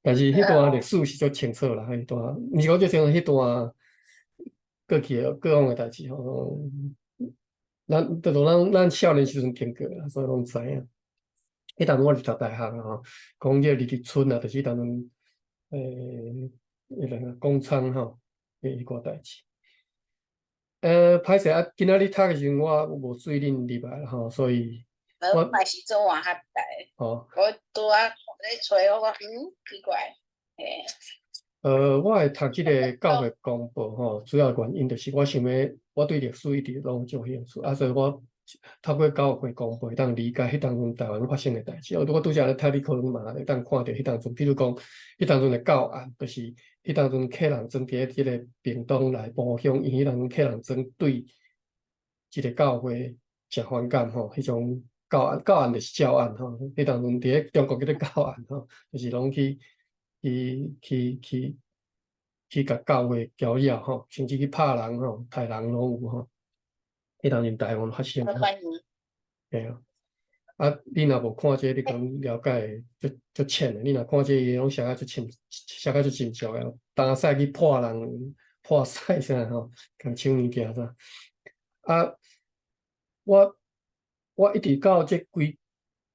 但是彼段歷史是足清楚啦，彼段，毋是講足清楚，彼段過去的過往的代誌吼，咱就咱少年時陣聽過啦，所以攏知影。彼當陣我是讀大學啊吼，講這個李立春啊，就是彼當陣彼個公倉吼，彼寡代誌。歹勢啊！今仔日讀的時陣，我無注意恁入來吼，所以我嘛是早晚較來。哦。我拄仔咧揣，我講奇怪，嘿。我會讀這个教會公報吼，主要原因就是我想欲，我對歷史一直攏足興趣，啊，所以我透過教會公報會當理解彼當陣台灣發生的代誌。我拄才咧讀，你可能嘛會當看著彼當陣，比如講，彼當陣的教案，就是彼當陣客人莊佇咧這个屏東內埔鄉，因彼當陣客人莊對這个教會誠反感吼，彼種教案，教案就是教案吼，彼當陣佇咧中國叫做教案吼，就是攏去共教會攪擾吼，甚至去拍人吼、刣人攏有吼。彼當陣台灣發生。對啊，啊，你若無看這個，你講了解足足淺的。你若看這個，伊攏寫甲足深，寫甲足深奧的，擔屎去破人，破屎啥吼，共搶物件啥。啊，我一直到這幾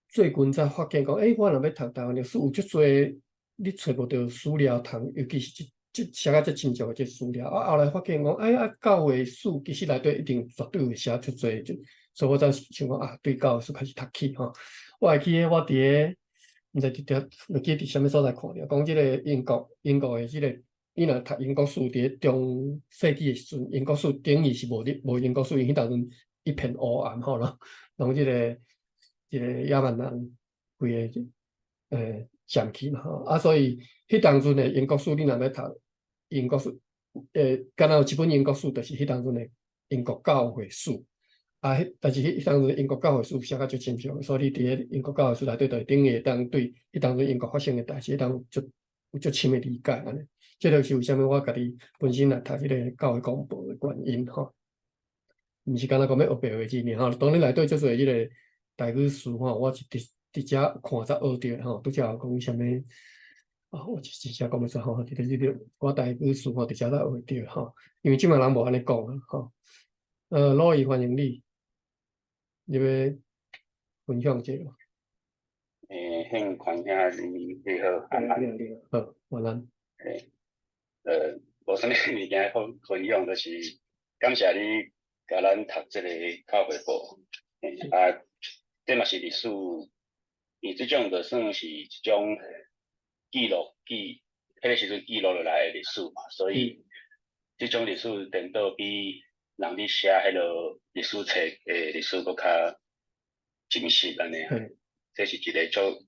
最近才發現講，我若欲讀台灣歷史，有足濟你揣無著史料通，尤其是這寫甲遮深奧的這史料。啊，後來發現講，啊，教會史其實內底一定絕對會寫足濟，所以我才想講啊，對教會史開始讀起吼。我會記得我佇咧，毋知佇佇，毋記佇啥物所在看著，講這个英國的這个，你若讀英國史佇咧中世紀的時陣，英國史等於是無咧無英國史，因彼當陣一片黑暗吼，攏這個野蠻人規个佔去嘛吼，啊，所以彼當陣的英國史，你若欲讀英國史，敢若有一本英國史，就是彼當陣的英國教會史，啊，但是彼當陣英國教會史寫甲足清楚，所以你佇咧英國教會史內底，就等於會當對彼當陣英國發生的代誌，會當足有足深的理解按呢。這就是為啥物我家己本身來讀這个教會公報的原因吼。毋是干焦講欲學白話字爾吼，當然內底足濟這个台語詞吼，我是佇遮看才學著吼，拄才有講啥物啊？我真正講袂出吼，佇這個我台語詞吼，佇遮才學著吼，因為這擺人無按呢講啊吼。老伊歡迎你，你欲分享一下無？興寬兄你好，安安。好，晚安。無啥物物件好分享，就是感謝你共咱讀這个教會報，啊，這嘛是歷史，伊這種就算是一種記錄記，彼個時陣記錄落來的歷史嘛，所以這種歷史顛倒比人咧寫彼落歷史冊的歷史閣較真實按呢啊。這是一個足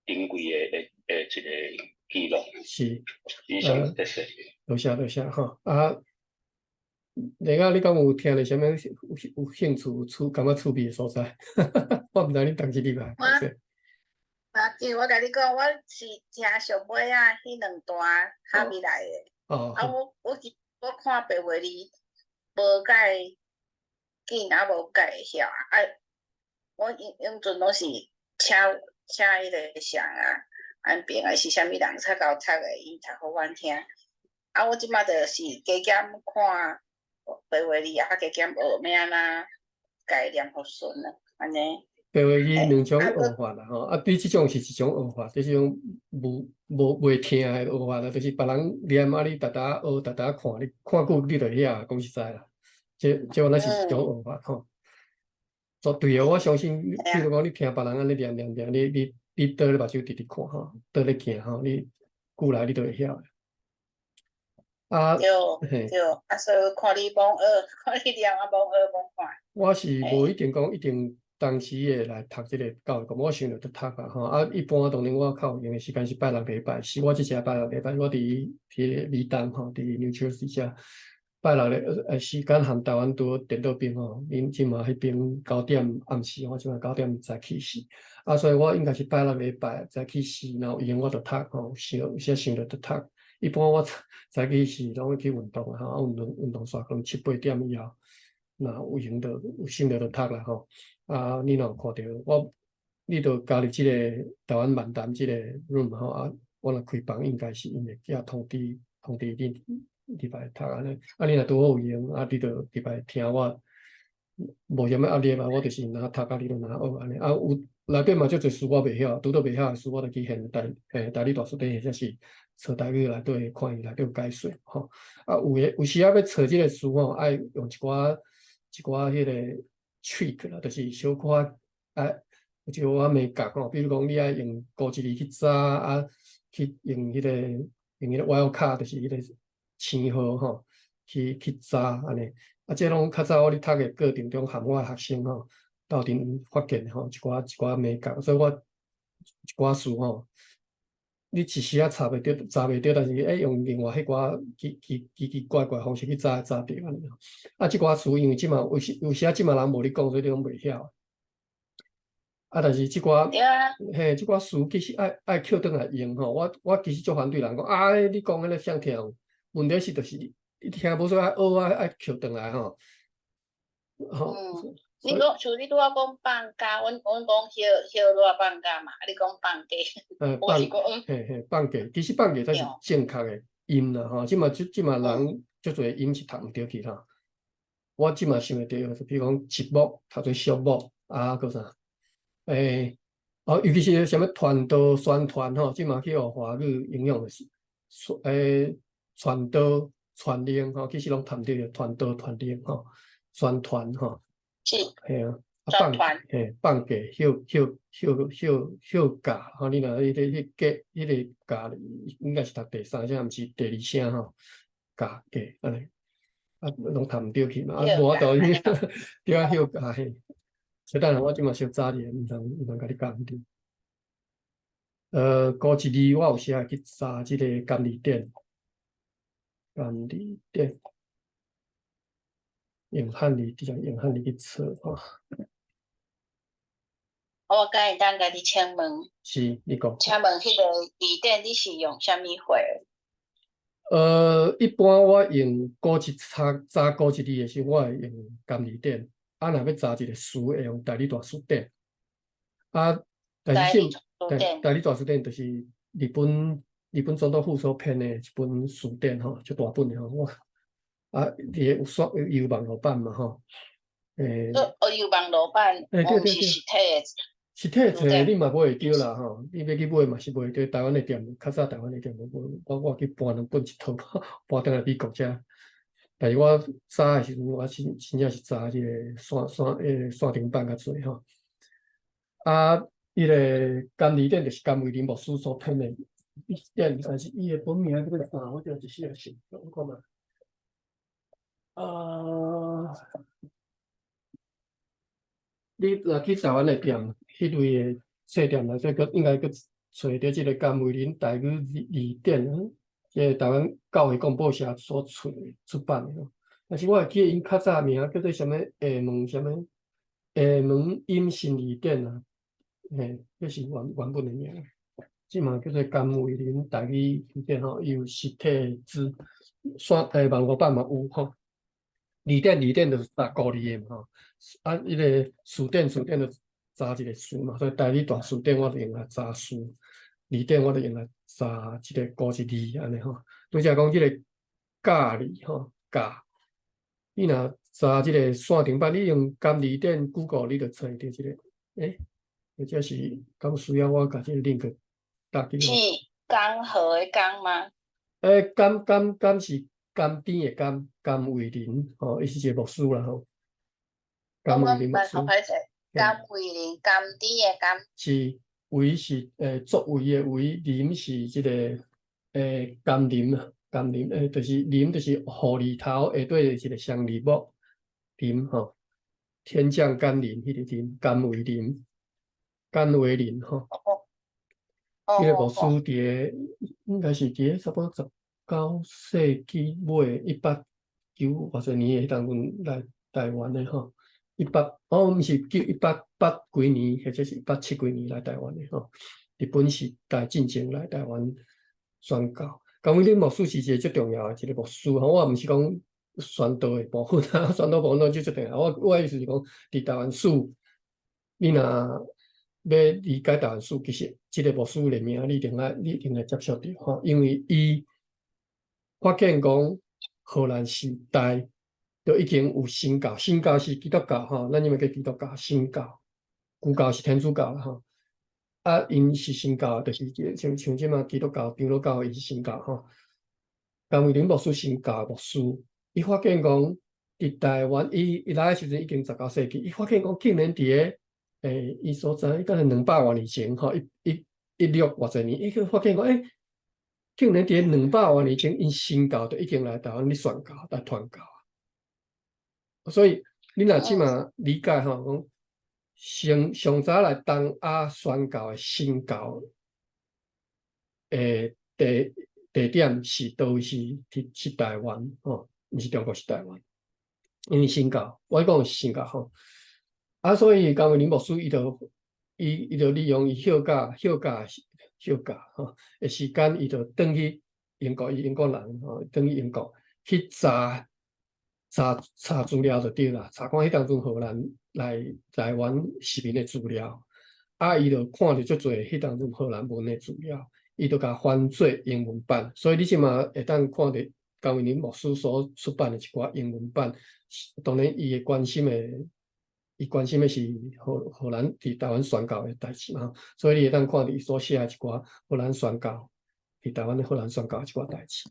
珍貴的一個記錄。以上特色。多謝多謝吼。啊，麗仔，你敢有聽著啥物有興趣、趣感覺趣味的所在？我毋知你當時禮拜。我，無要緊，我共你講，我是聽上尾仔彼兩段較入來的。啊，我看白話字無介緊，啊無介會曉啊。我永永陣攏是請請彼個誰啊，安平還是啥物人較𠢕讀的，𪜶讀予阮聽。啊，我這擺就是加減看白話字，啊加減學欲按怎共念予順啊，按呢。白話字兩種學法啦吼，啊，你這種是一種學法，這種無無袂聽的學法啦，就是別人念啊，你沓沓學，沓沓看，你看久你就會曉，講實在啦，這原來是一種學法吼。絕對的，我相信，比如講你聽別人按呢念念念，你倒咧目睭直直看吼，倒咧行吼，你久來你就會曉。啊，對對，啊，所以看你罔學，看你念啊罔學罔看。我是無一定講一定當時會來讀這個教育，我想著就讀啊吼。啊，一般當然我較有閒的時間是拜六禮拜，是我這只拜六禮拜，我佇彼個美東吼，佇 New Jersey 遮拜六的時間和台灣拄好顛倒邊吼，𪜶這馬彼邊9點暗時，我這馬9點早起時，啊，所以我應該是拜六禮拜早起時，若有閒我就讀吼，想有時想著就讀。一般我早起時攏會去運動吼，運動煞可能七八點以後，若有閒就有想著就讀啦吼。啊，你若有看著我，你就加入這個台灣漫談這個 room 吼啊，我若開房應該是𪜶會寄通知你入來讀按呢。啊，你若拄好有閒，啊，你就入來聽我，無啥物壓力嘛，我就是若讀啊，你就若學按呢。啊，有內底嘛足濟詞我袂曉，拄著袂曉的詞，我就去現台語大辭典或者是揣台語內底看伊內底有解說吼。啊，有的有時仔欲揣這個詞吼，愛用一寡彼個 trick 啦，就是小可愛有一寡眉角吼，比如講你愛用古一字去查啊，去用彼個 wild card，就是彼個星號吼，去查按呢。啊，這攏較早我咧讀的過程中，含我的學生吼鬥陣發現吼一寡眉角，所以我一寡詞吼，你一時仔查袂著，查袂著，但是用另外彼寡奇奇奇奇怪怪方式去查，查著按呢。啊，這寡詞因為這馬有時仔這馬人無咧講，所以你攏袂曉。啊，但是這寡嘿，這寡詞其實愛抾轉來用吼。我其實足反對人講啊，你講彼个啥聽？問題是就是你聽無說愛學啊，愛抾轉來吼。吼。你講像你拄仔講放假，阮講歇歇熱放假嘛，你講放假。放，嘿嘿，放假，其實放假才是正確的音啦吼。這馬人足濟音是讀毋著去吼。我這馬想會著，就比如講節目讀做寂寞啊，閣啥？哦，尤其是啥物傳道宣傳吼，這馬去學華語應用的是，傳道傳令吼，其實攏讀毋著，傳道傳令吼，宣傳吼。嘿啊，放嘿放假休休休休休假吼，你若彼個假彼個假應該是讀第三聲，毋是第二聲吼，假假按呢，啊，攏讀毋著去嘛，啊，無法度對啊，休假嘿。所以等下我這馬小早咧，毋通共你教毋著。古一字我有時會去查這個甘字典，甘字典。用漢字，直接用漢字去查吼。我敢會當共你請問？是，你講。請問彼个字典你是用啥物貨？一般我用古一查查古一字的時，我會用甘字典。啊，若欲查一个詞，會用台語大辭典。啊，但是台語大辭典就是日本總督府所編的一本辭典吼，足大本的吼。我啊，佇個有線有網路版嘛吼。哦，有網路版，對對對。毋是實體的。實體冊你嘛買會著啦吼，你欲去買嘛是買會著。台灣的店，較早台灣的店無，我去搬兩本一套，搬轉來美國遮。但是我查的時陣，我真正是查這個彼個線頂版較濟吼。啊，彼個甘字典就是甘為霖牧師所編的典，但是伊的本名叫做啥？我這一時也想，我看覓。啊，你若去台灣的店，彼類的冊店內底，閣應該閣揣著這個甘為霖台語字典，這個台灣教會廣播社所出出版的。但是我會記得𪜶較早名叫做啥物廈門啥物廈門音新字典啊，嘿，這是原本的名。這嘛叫做甘為霖台語字典吼，伊有實體字，線網路版嘛有吼。字典字典就是查古字的嘛吼，啊，彼個詞典詞典就查一個詞嘛，所以台語大辭典我就用來查詞，字典我就用來查這個古一字按呢吼。拄才講這個教字吼，教，你若查這個線頂版，你用甘字典 Google 你就揣著這個，或者是敢需要我共這個 link 搭去？是江河的江嗎？甘甘甘是甘甜的甘，甘為霖吼，伊是一個牧師啦吼。甘為霖牧師。甘為霖，甘甜的甘。是為是作為的為，霖是這個甘霖啊，甘霖就是霖就是雨字頭下底一個雙字母霖吼，天降甘霖彼個霖，甘為霖，甘為霖吼。彼個牧師佇個應該是佇個差不多19世紀尾，一八九偌濟年的彼當陣來台灣的吼，一八哦，毋是九一八八幾年，或者是一八七幾年來台灣的吼。日本時代進前來台灣宣教。甘為霖牧師是一個足重要的一個牧師吼，我毋是講宣道的部分啊，宣道部分就足重要。我意思是講，佇台灣史，你若欲理解台灣史，其實這個牧師的名，你一定愛接觸著吼，因為伊發現講荷蘭時代就已經有新教，新教是基督教吼，咱這邊叫基督教，新教，舊教是天主教啦吼。啊，𪜶是新教，就是像這馬基督教、長老教，伊是新教吼。甘為霖牧師新教牧師，伊發現講，佇台灣，伊來的時陣已經19世紀，伊發現講竟然佇个伊所在，伊敢若200外年前吼，一一一六偌濟年，伊去發現講，竟然佇200外年前，𪜶新教就已經來台灣咧宣教、來傳教。所以你若這馬理解吼，講上上早來東亞宣教的新教的地點是佗位是佇是台灣吼，毋是中國是台灣。因為新教，我講是新教吼。啊，所以甘為霖牧師伊就利用伊休假吼的時間，伊就轉去英國，伊英國人吼，轉去英國去查查資料就對啦，查看彼當陣荷蘭來台灣殖民的資料，啊，伊就看著足濟彼當陣荷蘭文的資料，伊就共翻做英文版，所以你這馬會當看著甘為霖牧師所出版的一寡英文版，當然伊關心的是荷蘭佇台灣宣教的代誌嘛，所以你會當看著伊所寫的一寡荷蘭宣教佇台灣的荷蘭宣教的一寡代誌。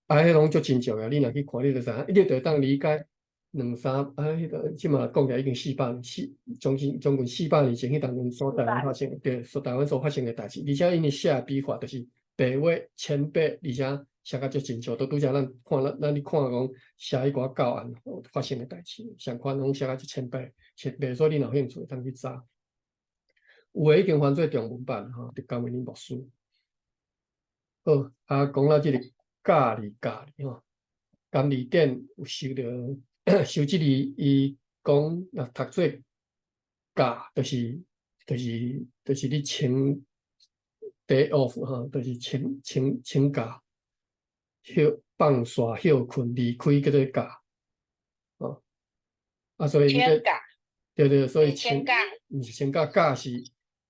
啊，彼攏足真重要，你若去看，你就知影，你就會當理解兩三啊，彼個這馬講起來已經四百年，四將近將近四百年前，彼當陣所台灣發生，對，所台灣所發生的代誌，而且𪜶的寫的筆法就是白話淺白，而且寫甲足清楚，都拄才咱看咱咱咧看講寫彼寡教案發生的代誌，相款攏寫甲足淺白淺白，所以你若有興趣會當去查。有的已經翻做中文版吼，佇甘為霖牧師。好，啊，講到這個教字教字吼，甘字典有收著收這字，伊講若讀做假，就是你請 day off 吼，就是請假、休放煞、歇睏、離開叫做假，吼。啊，所以請假，對對，所以請假，毋是請假，假是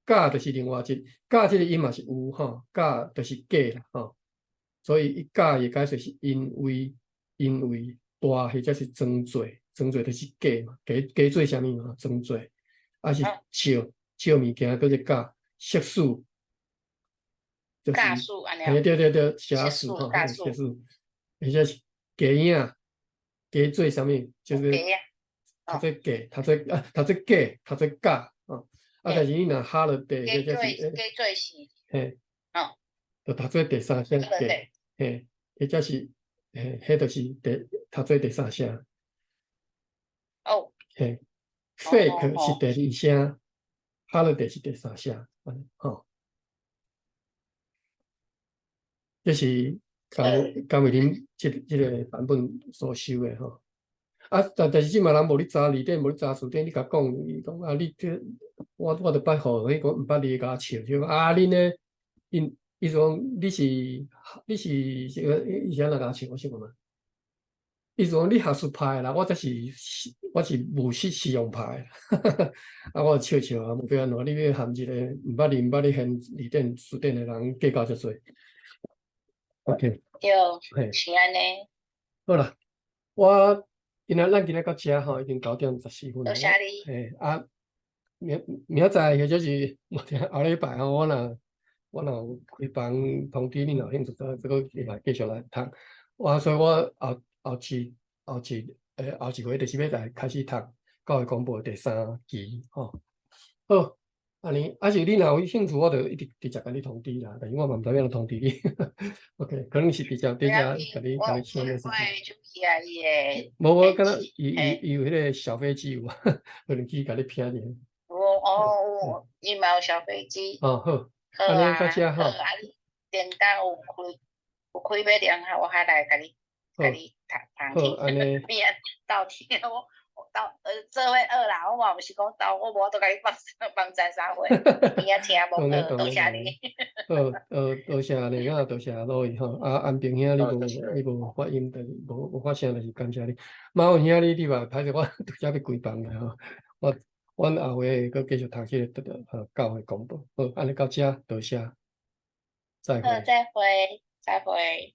假，就是另外一假，這個音嘛是有吼，假就是假啦吼。所以伊假伊解釋是因為大或者是裝做，裝做就是假嘛，假假做啥物嘛，裝做，啊是笑笑物件叫做假，息事，就是假事按呢。嘿，對對對，寫事吼，寫事，或者是假影，假做啥物，就是讀做假，讀做啊，讀做假，讀做假，哦，啊，但是你若 holiday，或者是假做事，嘿，哦，就讀做第三聲假，嘿，或者是嘿，彼就是第讀做第三聲。哦。嘿，fake 是第二聲，holiday 是第三聲，吼。這是江偉林這個版本所收的吼。啊，但是這馬人無咧查字典，無咧查詞典，你共講，伊講啊，你這我著捌予彼個毋捌字共我笑，就講啊，恁呢，𪜶意思講你是這個伊是按怎共我笑？我想看覓。意思講你學術派的啦，我才是我是務實實用派的。啊，我笑笑啊，無欲按怎，你欲含一個毋捌字毋捌咧掀字典詞典的人計較遮濟。OK。對，是按呢。好啦，我今仔咱今仔到遮吼，已經9點14分。多謝你。嘿，啊，明仔載或者是後禮拜吼，我若有開房通知你，若有興趣，再閣來繼續來讀。所以我後一回就是欲來開始讀教會公報第三期吼。好，按呢，啊是你若有興趣，我就一直直接共你通知啦。但是我嘛毋知欲按怎通知你。OK，可能是直接直接共你請的。無無，敢若伊有彼個小飛機有，可能去共你拍者。有哦，有，伊嘛有小飛機。哦，好，好按呢到遮吼。好啊，你電當有開欲聯合，我還來共你讀好，按呢。你鬥聽我鬥做伙學啦，我嘛毋是講鬥，我無法度共你幫幫贊啥貨，你也聽無？好，多謝你。好，多謝你啊，多謝老伊吼。啊，安平兄你無發音，但是無發聲，就是感謝你。馬文兄你嘛歹勢，我拄才欲關房啦吼。阮後回閣繼續讀這個教會公報。好，按呢到遮，多謝。再會。好，再會，再會。